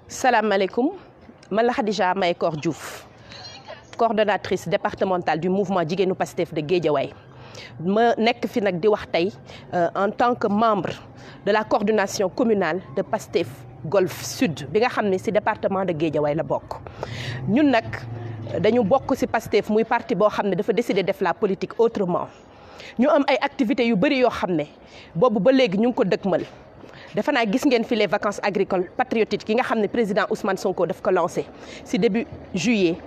Salam alaikum. Man la Khadija Mahécor Diouf, coordonnatrice départementale du mouvement Jigéenu Pastef de Guédiawaye. ma nekk fi nag di wax tey en tant que membre de la coordination communale de Pastef Golf Sud bi nga xam ne ci département de Guédiawaye la bokk. ñun nag dañu bokk ci Pastef muy parti boo xam ne dafa décider def la politique autrement ñu am ay activités yu bëri yoo xam ne boobu ba léegi ñu ngi ko dëkkmal. defe naa gis ngeen fi les vacances agricoles patriotiques yi nga xam ne président Ousmane Sonko daf ko lancé ci début juillet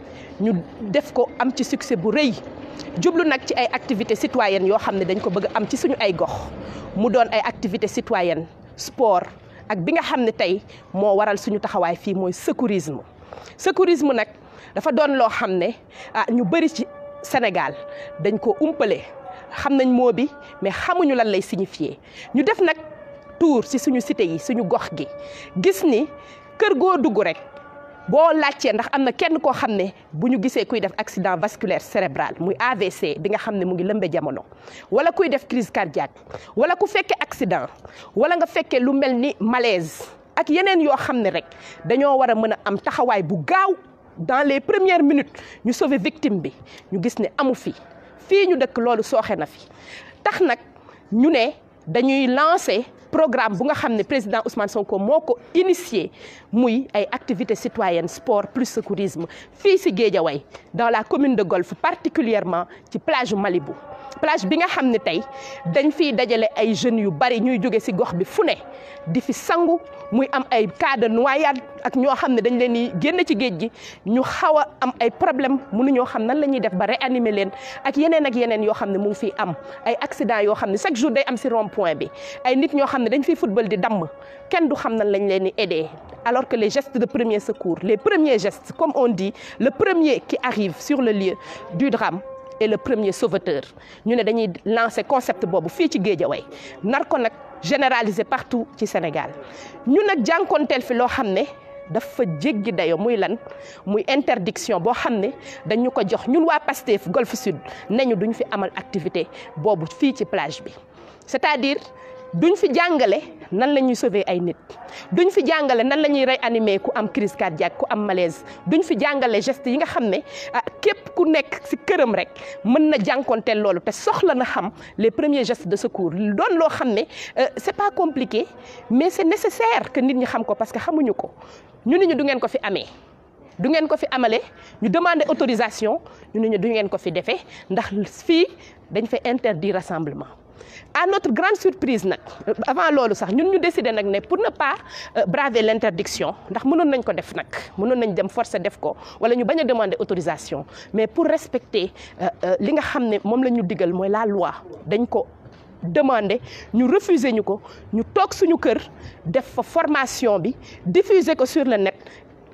ñu def ko am ci succès bu rëy jublu nag ci ay activités citoyennes yoo xam ne dañ ko bëgg am ci suñu ay gox mu doon ay activités citoyennes sport ak bi nga xam ne tey moo waral suñu taxawaay fii mooy secourisme. secourisme nag dafa doon loo xam ne ñu bëri ci Sénégal dañ ko umpale xam nañ moo bi mais xamuñu lan lay signifier ñu def nag tour ci suñu cité yi suñu gox gi gis ni kër goo dugg rek boo laajtee ndax am na kenn koo xam ne bu ñu gisee kuy def accident vasculaire cérébral muy AVC bi nga xam ne mu ngi lëmbe jamono wala kuy def crise cardiaque wala ku fekkee accident wala nga fekkee lu mel ni malaise ak yeneen yoo xam ne rek dañoo war a mën a am taxawaay bu gaaw dans les premières minutes ñu sauver victime bi ñu gis ne amu fii ñu dëkk loolu sooxe na fi tax nag ñu ne dañuy lancer programme bu nga xam ne président Ousmane Sonko moo ko initié muy ay activités citoyennes sport plus secourisme fii ci Guédiawaye dans la commune de Golf particulièrement ci plage Malibu plage bi nga xam ne tey dañ fiy dajale ay jeunes yu bari ñuy jóge ci gox bi fu ne di fi sangu muy am ay cas de noyade ak ñoo xam ne dañ leen di génn ci géej gi ñu xaw a am ay problème mënuñoo xam nan la ñuy def ba réanimer leen ak yeneen yoo xam ne mu ngi fiy am ay accident yoo xam ne chaque jour day am ci rond point bi ay nit ñoo xam ne dañ fiy football di damm kenn du xam nan lañ leen di aider alors que les gestes de premier secours les premiers gestes comme on dit le premier qui arrive sur le lieu du drame est le premier sauveteur ñu ne dañuy lancer concept boobu fii ci Guédiawaye nar ko nag généraliser partout ci Sénégal ñu nag jànkonteel fi loo xam ne dafa jéggi dayo muy lan muy interdiction boo xam ne dañu ko jox ñun waa Pastef Golf Sud nañu duñ fi amal activité boobu fii ci plage bi c'est-à-dire duñ fi jàngale nan la ñuy sauver ay nit duñ fi jàngale nan la ñuy réanimer ku am crise cardiaque ku am malaise duñ fi jàngale gestes yi nga xam ne képp ku nekk ci këram rek mën na jànkonteel loolu te soxla na xam les premiers gestes de secours doon loo xam ne c'est pas compliqué mais c'est nécessaire que nit ñi xam ko parce que xamuñu ko ñu ni ñu du ngeen ko fi amee du ngeen ko fi amale ñu demander autorisation ñu ni ñu du ngeen ko fi defee ndax fii dañ fa interdire rassemblement. À notre grande surprise nag avant loolu sax ñun ñu décider nag ne pour ne pas braver l'interdiction ndax mënoon nañ ko def nag mënoon nañ dem forcer def ko wala ñu bañ a demander autorisation mais pour respecter li nga xam ne moom la ñu digal mooy la loi dañ ko demander ñu refuser ñu ko ñu toog suñu kër def fa formation bi diffuser ko sur le net.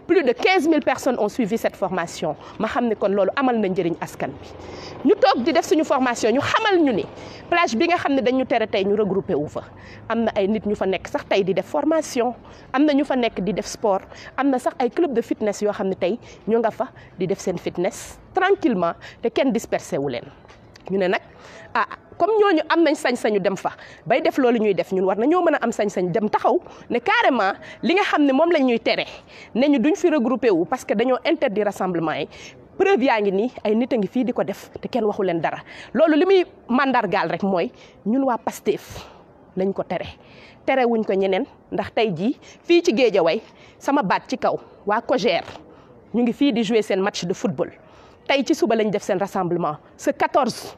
Plus de 15 000 personnes ont suivi cette formation ma xam ne kon loolu amal na njëriñ askan bi ñu toog di def suñu formation ñu xamal ñu ni plage bi nga xam ne dañu tere tey ñu regroupé wu fa am na ay nit ñu fa nekk sax tey di def formation am na ñu fa nekk di def sport am na sax ay club de fitness yoo xam ne tey ñu nga fa di def seen fitness tranquillement te kenn dispersé wu leen ñu ne nag comme ñooñu am nañ sañ-sañu dem fa bay def loolu ñuy def ñun war nañoo mën a am sañ-sañ dem taxaw ne carrément li nga xam ne moom lañ ñuy tere ne ñu duñ fi regroupé wu parce que dañoo interdit rassemblement yi preuve yaa ngi nii ay nit a ngi fii di ko def te kenn waxu leen dara loolu li muy mandargaal rek mooy ñun waa Pastef lañ ko tere wuñ ko ñeneen ndax tey jii fii ci Guédiawaye sama baat ci kaw waa COJER ñu ngi fii di jouer seen match de football tey ci suba lañ def seen rassemblement ce 14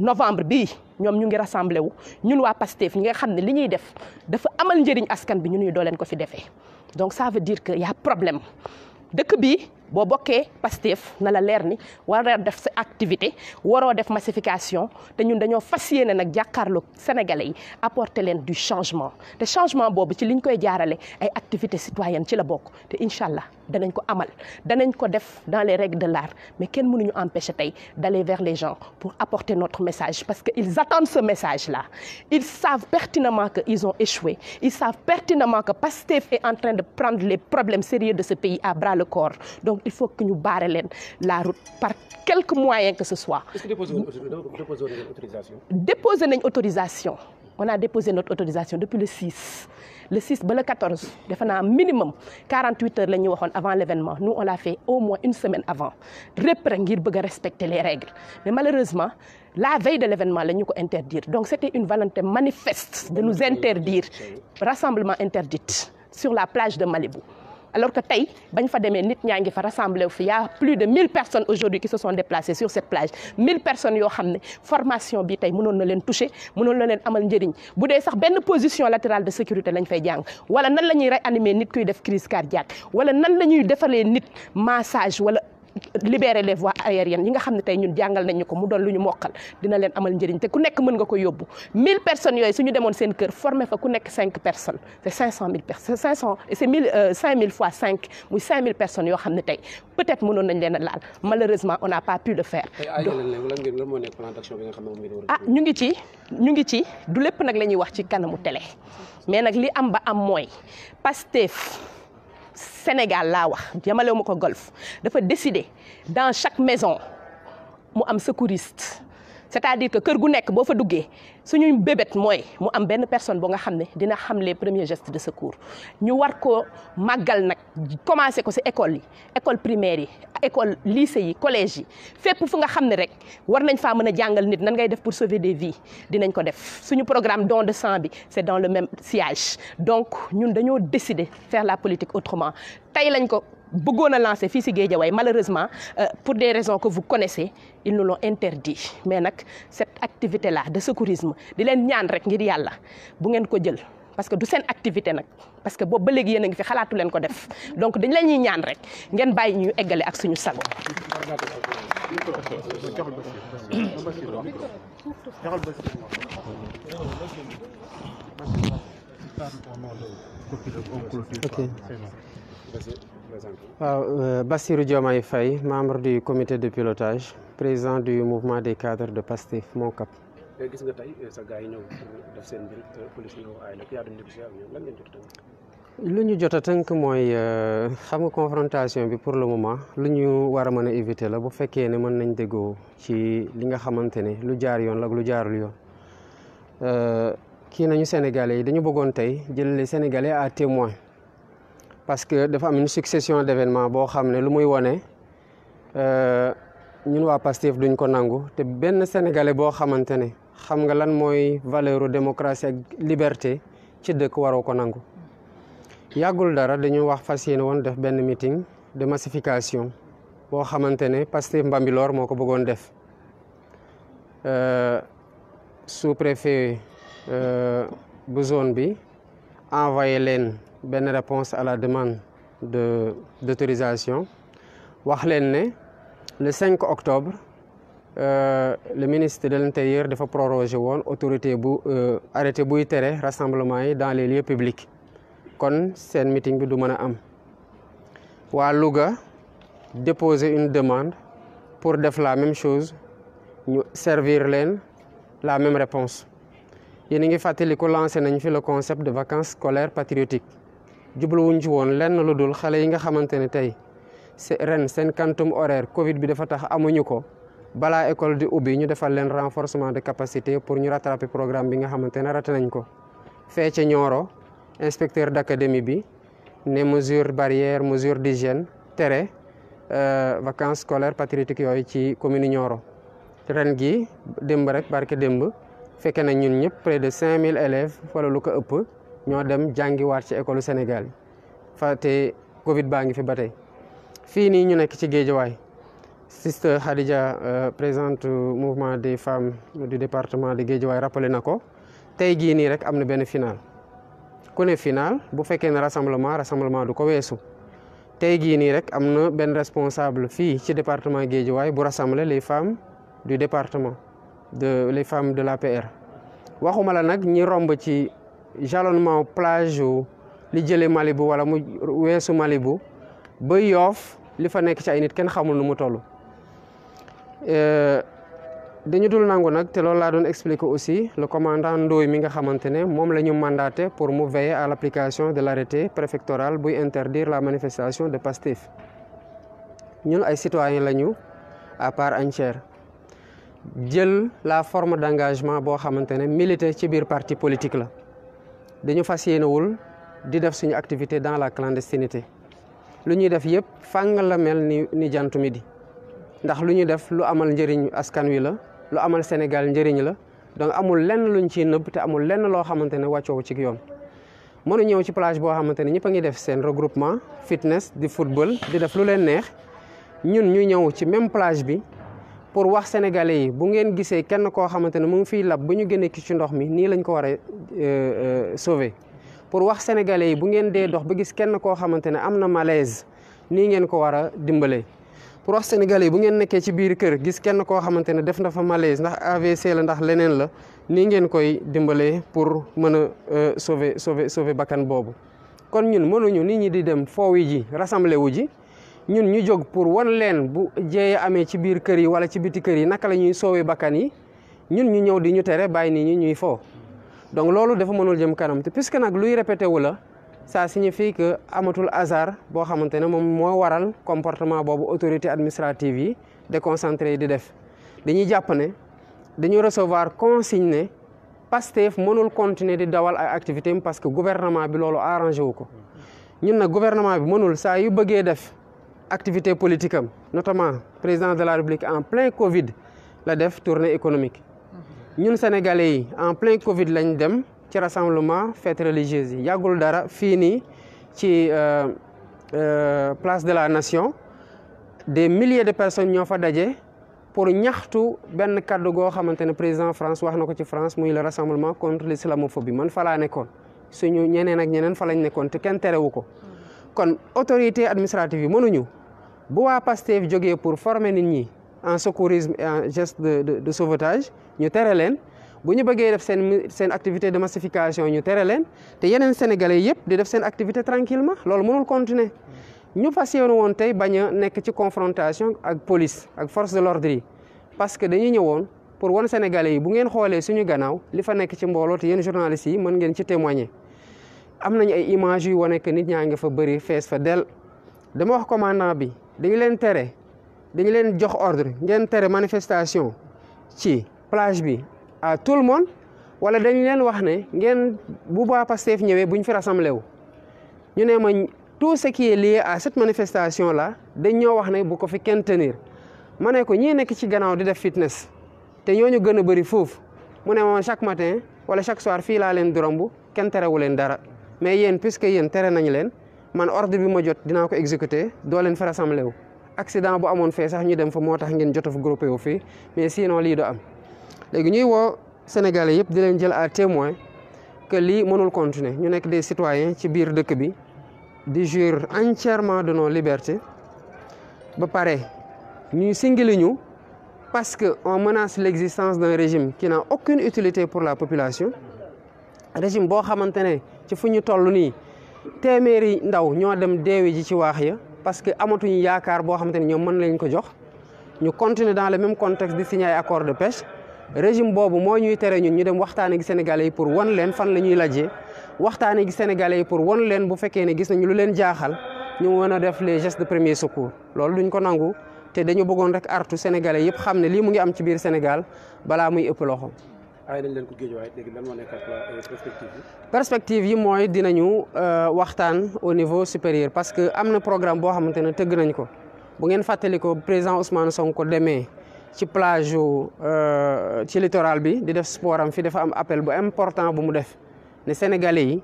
novembre bii ñoom ñu ngi rassemblé wu ñun waa Pastef ñi nga xam ne li ñuy def dafa amal njëriñ askan bi ñun ñu doo leen ko fi defee donc ça veut dire que y a problème dëkk bi boo bokkee Pastef na la leer ni war a def sa activité waroo def massification te ñun dañoo fas yéene nag jàkkaarloog sénégalais yi apporter leen du changement te changement boobu ci liñ koy jaarale ay activités citoyennes ci la bokk te incha allah danañ ko amal danañ ko def dans les règles de l'art mais kenn mënuñu empêcher tey d'aller vers les gens pour apporter notre message parce que ils attendent ce message là ils savent pertinemment que ils ont échoué ils savent pertinemment que Pastef est en train de prendre les problèmes sérieux de ce pays à bras le corps donc il faut que ñu barre leen la route par quelque moyen que ce soit. Est-ce que déposer autorisation? Déposer nañ autorisation. On a déposé notre autorisation depuis le 6 le 6 ba le 14 defe naa minimum 48 heures la ñuy waxoon avant l'événement nous on l'a fait au moins une semaine avant répp rek ngir bëgg a respecter les règles mais malheureusement la veille de l'événement la ñu ko interdire donc c'était une volonté manifeste de nous interdire rassemblement interdite sur la plage de Malibu. Alors que tey bañ fa demee nit ñaa ngi fa rassemblé wu fi y a plus de 1000 personnes aujourd'hui qui se sont déplacées sur cette plage 1000 personnes yoo xam ne formation bi tey mënoon na leen toucher mënoon na leen amal njëriñ bu dee sax benn position latérale de sécurité lañ fay jàng wala nan la ñuy réanimer nit kuy def crise cardiaque wala nan la ñuy defalee nit massage wala libérer les voies aériennes yi nga xam ne tey ñun jàngal nañ ñu ko mu doon lu ñu mokkal dina leen amal njëriñ te ku nekk mën nga ko yóbbu 1000 personnes yooyu suñu demoon seen kër formé fa ku nekk 5 personnes c'est 500 000 personnes 500 et c'est 5000 fois 5 muy 5000 personnes yoo xam ne tey peut-être mënoon nañ leen a laal malheureusement on n'a pas pu le faire. ñu ngi ci du lépp nag la ñuy wax ci kanamu télé mais nag li am ba am mooy Pastef Sénégal laa wax yamalewu ma ko golf dafa décider dans chaque maison mu am secouriste c'est-à-dire que kër gu nekk boo fa duggee suñu bébét mooy mu am benn personne boo nga xam ne dina xam les premiers gestes de secours ñu war ko màggal nag commencé ko ci école yi école primaire yi école lycée yi collège yi fépp fu nga xam ne rek war nañ faa mën a jàngal nit nan ngay def pour sauver des vies dinañ ko def suñu programme don de sang bi c'est dans le même sillage donc ñun dañoo décider faire la politique autrement tey lañ ko bëggoon a lancer fii ci Guédiawaye malheureusement pour des raisons que vous connaissez ils nous l'ont interdit mais nag cette activité là de secourisme di leen ñaan rek ngir yàlla bu ngeen ko jël parce que du seen activité nag parce que boobu ba léegi yéen a ngi fi xalaatu leen ko def donc dañ la ñuy ñaan rek ngeen bàyyi ñu eggale ak suñu sago. Bassirou Diomaye Faye, membre du comité de pilotage, président du mouvement des cadres de Pastef Moncap. gis nga tey sa gars yi ñëw def seen mbir police ñëw ay la yaa doon négocier ak ñoom lan ngeen jot a tënk. lu ñu jot a tënk mooy xam nga confrontation bi pour le moment lu ñu war a mën a éviter la bu fekkee ne mën nañ déggoo ci li nga xamante ne lu jaar yoon la ak lu jaarul yoon kii nañu Sénégalais yi dañu bëggoon tey jël les Sénégalais à témoin parce que dafa am une succession d'événements boo xam ne lu muy wone ñun waa Pastef duñ ko nangu te benn Sénégalais boo xamante ne xam nga lan mooy valeur démocratie ak liberté ci dëkk waroo ko nangu. yàggul dara dañu wax fas yéene woon def benn meeting de massification boo xamante ne Pastef Mbambilor moo ko bëggoon def sous-préfet bu zone bi envoyé leen benn réponse à la demande d'autorisation wax leen ne le 5 octobre le ministre de l'Intérieur dafa prorogé woon autorité bu arrêté buy tere rassemblement yi dans les lieux publics kon seen meeting bi du mën a am waa Louga déposer une demande pour def la même chose ñu servir leen la même réponse yéen a ngi fàttali ko lancé nañ fi le concept de vacances scolaires patriotiques jubluwuñ ci woon lenn lu dul xale yi nga xamante ne tey ren seen quantum horaire Covid bi dafa tax amuñu ko balaa école di ubbi ñu defal leen renforcement de capacité pour ñu rattraper programme bi nga xamante ne raté nañ ko fee ca Nioro inspecteur d'académie bi ne mesure barrière mesure d'hygiène tere vacances scolaires patriotiques yooyu ci commune Nioro ren gi démb rek barke démb fekke na ñun ñëpp près de 5000 élèves wala lu ko ëpp ñoo dem jàngiwaat ci école Sénégal yi fa te Covid baa ngi fi ba tey fii nii ñu nekk ci Guédiawaye Sister Khadija présidente mouvement des femmes du département de Guédiawaye rappelé na ko tey jii nii rek am na benn final ku ne final bu fekkee ne rassemblement du ko weesu tey jii nii rek am na benn responsable fii ci département Guédiawaye bu rassembler les femmes du département les femmes de l'APR waxuma la nag ñi romb ci jalonnement plage li jëlee Malibu wala mu weesu Malibu ba Yoff li fa nekk ci ay nit kenn xamul nu mu toll dañu dul nangu nag te loolu laa doon expliquer aussi le commandant Ndoye mi nga xamante ne moom la ñu mandaté pour mu veiller à l'application de l'arrêté préfectoral buy interdire la manifestation de Pastef ñun ay citoyens lañu à part entière jël la forme d'engagement boo xamante ne militer ci biir parti politique la dañu fas yéenewul di def suñu activité dans la clandestinité lu ñuy def yëpp fàng la mel ni jantu midi ndax lu ñuy def lu amal njëriñ askan wi la lu amal Sénégal njëriñ la donc amul lenn luñ ciy nëbb te amul lenn loo xamante ne wàccoo ci yoon. mënu ñëw ci plage boo xamante ne ñëpp a ngi def seen regroupement fitness di football di def lu leen neex ñun ñu ñëw ci même plage bi pour wax sénégalais yi bu ngeen gisee kenn koo xamante ne mu ngi fiy lab bu ñu génnee ci ndox mi nii lañ ko war a sauver. pour wax sénégalais yi bu ngeen dee dox ba gis kenn koo xamante ne am na malaise nii ngeen ko war a dimbalee pour wax sénégalais yi bu ngeen nekkee ci biir kër gis kenn koo xamante ne def na fa malaise ndax AVC la ndax leneen la nii ngeen koy dimbalee pour mën a sauver bakkan boobu. kon ñun mënuñu nit ñi di dem foowi ji rassemblé wu ji ñun ñu jóg pour wan leen bu jéeye amee ci biir kër yi wala ci biti kër yi naka la ñuy sauver bakkan yi ñun ñu ñëw di ñu tere bàyyi nit ñi ñuy foo. donc loolu dafa mënul jëm kanam te puisque nag luy répété wu la ça signifie que amatul hasard boo xamante ne moom moo waral comportement boobu autorité administrative yi déconcentré yi di def dañuy jàpp ne dañu recevoir consigne ne Pastef mënul continuer di dawal ay activité am parce que gouvernement bi loolu arrangé wu ko ñun nag gouvernement bi mënul saa yu bëggee def activité politique am notamment président de la République en plein Covid la def tournée économique ñun sénégalais yi en plein Covid lañ dem ci rassemblement fête religieuse yi yàggul dara fii nii ci place de la Nation des milliers de personnes ñoo fa daje pour ñaxtu benn kàddu goo xamante ne président France wax na ko ci France muy le rassemblement contre l'islamophobie man fa laa nekkoon suñu ñeneen ak ñeneen fa lañ nekkoon te kenn terewu ko. kon autorité administrative yi mënuñu bu waa Pastef jógee pour former nit ñi en secourisme et en geste de sauvetage ñu tere leen bu ñu bëggee def seen activité de massification ñu tere leen te yeneen sénégalais yëpp di def seen activité tranquillement loolu mënul continuer ñu fas yéene woon tey bañ a nekk ci confrontation ak police ak force de l'ordre yi parce que dañuy ñëwoon pour wan sénégalais yi bu ngeen xoolee suñu gannaaw li fa nekk ci mbooloo te yéen journalistes yi mën ngeen ci témoigner am nañu ay images yu wane que nit ñaa ngi fa bëri fees fa del dama wax commandant bi dañu leen jox ordre ngeen tere manifestation ci plage bi à tout le monde wala dañu leen wax ne ngeen bu baa Pastef ñëwee bu ñu fi rassemblé wu ñu ne ma tout ce qui est lié à cette manifestation là dañ ñoo wax ne bu ko fi kenn tenir ma ne ko ñii nekk ci gannaaw di def fitness te ñooñu gën a bëri foofu mu ne ma chaque matin wala chaque soir fii laa leen di romb kenn terewu leen dara mais yéen puisque yéen tere nañ leen man ordre bi ma jot dinaa ko exécuter doo leen fi rassemblé wu accident bu amoon fee sax ñu dem fa moo tax ngeen jot a fa groupé wu fii mais sinon lii do am léegi ñuy woo Sénégalais yëpp di leen jël à témoin que lii mënul continuer ñu nekk des citoyens ci biir dëkk bi di jouir entièrement de nos libertés ba pare ñuy singili ñu parce que on menace l'existence d'un régime qui n'a aucune utilité pour la population régime boo xamante ne ci fu ñu toll nii téeméeri ndaw ñoo dem deewi ji ci waax ya parce que amatuñu yaakaar boo xamante ne ñoom mën lañ ko jox ñu continuer dans le même contexte di signer ay accord de pêche régime boobu moo ñuy tere ñun ñu dem waxtaane gi Sénégalais yi pour wan leen fan la ñuy lajjee waxtaane gi Sénégalais yi pour wan leen bu fekkee ne gis nañu lu leen jaaxal ñu mën a def les gestes de premier secours loolu duñ ko nangu te dañu bëggoon rek artu Sénégalais yëpp xam ne lii mu ngi am ci biir Sénégal balaa muy ëpp loxo. ay nañ leen ko géej waaye léegi lan moo nekk perspective yi. perspective yi mooy dinañu waxtaan au niveau supérieur parce que am na programme boo xamante ne tëgg nañ ko bu ngeen fàttali ko président Ousmane Sonko demee ci plage ci littoral bi di def sport am fi dafa am appel bu important bu mu def ne Sénégalais yi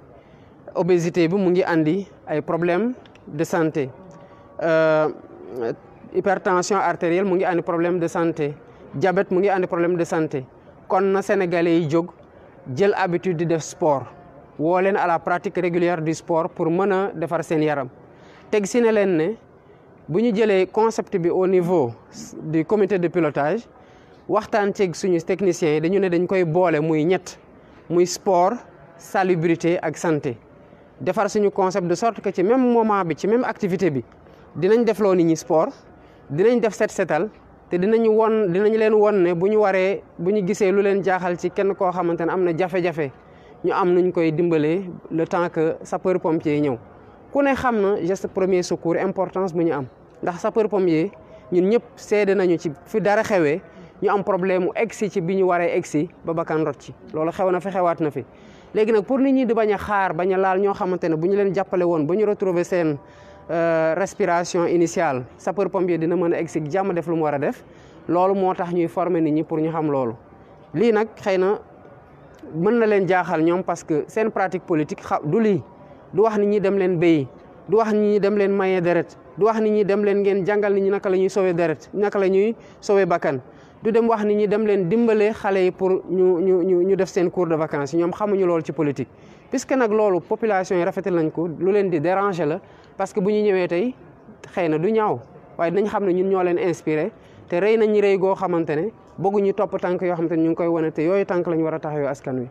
obésité bi mu ngi andi ay problèmes de santé hypertension artérielle mu ngi andi problème de santé diabète mu ngi andi problème de santé kon na Sénégalais yi jóg jël habitude di def sport woo leen à la pratique régulière du sport pour mën a defar seen yaram teg si ne leen ne bu ñu jëlee concept bi au niveau du comité de pilotage waxtaan ceeg suñu techniciens yi dañu ne dañ koy boole muy ñett muy sport salubrité ak santé defar suñu concept de sorte que ci même moment bi ci même activité bi dinañ defloo nit ñi sport dinañ def setal te dinañ leen won ne bu ñu gisee lu leen jaaxal ci kenn koo xamante ne am na jafe-jafe ñu am nuñ koy dimbalee le temps que sapeur pompier yi ñëw ku ne xam na geste premier secours importance bu ñu am ndax sapeur pompier ñun ñëpp seede nañu ci fi dara xewee ñu am problème mu egsi ci bi ñu waree egsi ba bakkan rot ci loolu xew na fi xewaat na fi léegi nag pour nit ñi di bañ a xaar bañ a laal ñoo xamante ne bu ñu leen jàppale woon ba ñu retrouver seen respiration initiale sapeur pompier dina mën a egg si jàmm def lu mu war a def loolu moo tax ñuy former nit ñi pour ñu xam loolu. lii nag xëy na mën na leen jaaxal ñoom parce que seen pratique politique du lii du wax nit ñi dem leen béyi du wax nit ñi dem leen maye deret du wax nit ñi dem leen ngeen jàngal nit ñi naka la ñuy sauver deret naka la ñuy sauver bakkan du dem wax nit ñi dem leen dimbale xale yi pour ñu def seen cours de vacances ñoom xamuñu loolu ci politique. puisque nag loolu population yi rafetal nañ ko lu leen di déranger la parce que bu ñu ñëwee tey xëy na du ñaaw waaye dinañ xam ne ñun ñoo leen inspiré te rëy nañ rëy goo xamante ne bëgguñu topp tànk yoo xamante ne ñu ngi koy wane te yooyu tànk lañ war a taxawee askan wi.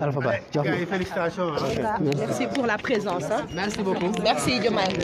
Alpha Ba. Félicitations. Merci pour la présence. Merci beaucoup. Merci Diomaye.